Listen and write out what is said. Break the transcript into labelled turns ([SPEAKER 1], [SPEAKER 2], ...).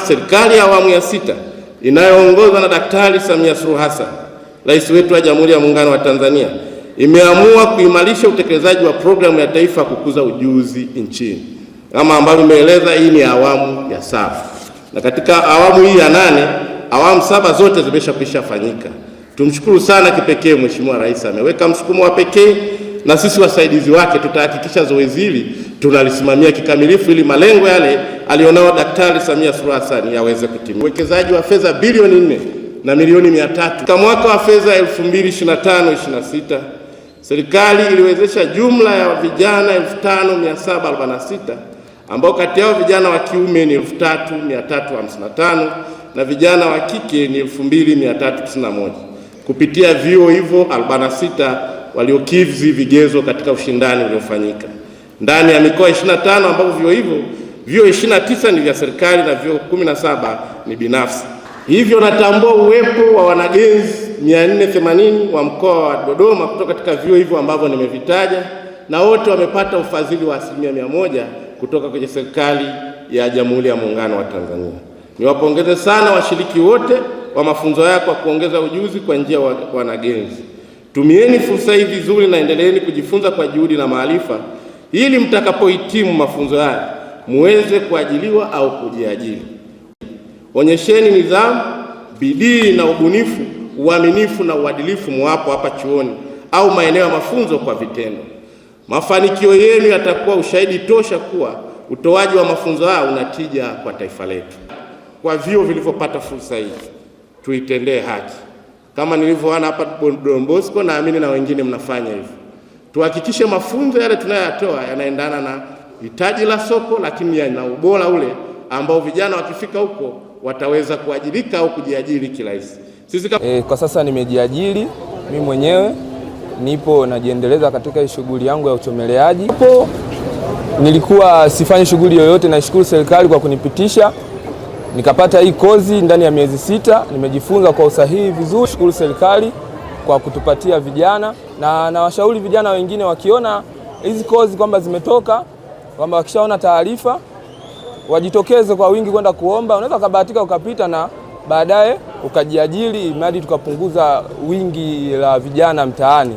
[SPEAKER 1] serikali ya awamu ya sita inayoongozwa na Daktari Samia Suluhu Hassan, rais wetu wa Jamhuri ya Muungano wa Tanzania, imeamua kuimarisha utekelezaji wa programu ya taifa kukuza ujuzi nchini. Kama ambavyo nimeeleza, hii ni awamu ya saba, na katika awamu hii ya nane, awamu saba zote zimeshakwisha fanyika. Tumshukuru sana kipekee Mheshimiwa Rais, ameweka msukumo wa pekee, na sisi wasaidizi wake tutahakikisha zoezi hili tunalisimamia kikamilifu ili malengo yale alionao Daktari Samia Suluhu Hassan yaweze kutimia. Uwekezaji wa fedha bilioni 4 na milioni 300 kwa mwaka wa fedha 2025/26 serikali iliwezesha jumla ya vijana 5746 ambao kati yao vijana wa kiume ni 3355 na vijana wa kike ni 2391 kupitia vyuo hivyo 46 waliokidhi vigezo katika ushindani uliofanyika ndani ya mikoa 25 ambapo vyuo hivyo vyuo 29 ni vya serikali na vyuo 17 ni binafsi. Hivyo natambua uwepo wa wanagenzi 480 wa mkoa wa Dodoma kutoka katika vyuo hivyo ambavyo nimevitaja, na wote wamepata ufadhili wa 100% kutoka kwenye serikali ya Jamhuri ya Muungano wa Tanzania. Niwapongeze sana washiriki wote wa mafunzo haya kwa kuongeza ujuzi kwa njia ya wanagenzi. Tumieni fursa hii vizuri na endeleeni kujifunza kwa juhudi na maarifa ili mtakapohitimu mafunzo haya muweze kuajiliwa au kujiajiri. Onyesheni nidhamu, bidii na ubunifu, uaminifu na uadilifu mwapo hapa chuoni au maeneo ya mafunzo kwa vitendo. Mafanikio yenu yatakuwa ushahidi tosha kuwa utoaji wa mafunzo haya una tija kwa taifa letu. Kwa vyuo vilivyopata fursa hii, tuitendee haki kama nilivyoona hapa Don Bosco, naamini na wengine mnafanya hivyo. Tuhakikishe mafunzo yale tunayoyatoa yanaendana na hitaji la soko, lakini yana ubora ule ambao vijana wakifika huko wataweza kuajirika au kujiajiri kirahisi. Sisi kama
[SPEAKER 2] Kwa sasa nimejiajiri mimi mwenyewe, nipo najiendeleza katika shughuli yangu ya uchomeleaji. Hapo nilikuwa sifanyi shughuli yoyote, naishukuru serikali kwa kunipitisha nikapata hii kozi ndani ya miezi 6, nimejifunza kwa usahihi vizuri. Shukuru serikali kwa kutupatia vijana, na nawashauri vijana wengine wakiona hizi kozi kwamba zimetoka, kwamba wakishaona taarifa wajitokeze kwa wingi kwenda kuomba. Unaweza ukabahatika ukapita na baadaye ukajiajiri, mradi tukapunguza wingi la vijana mtaani.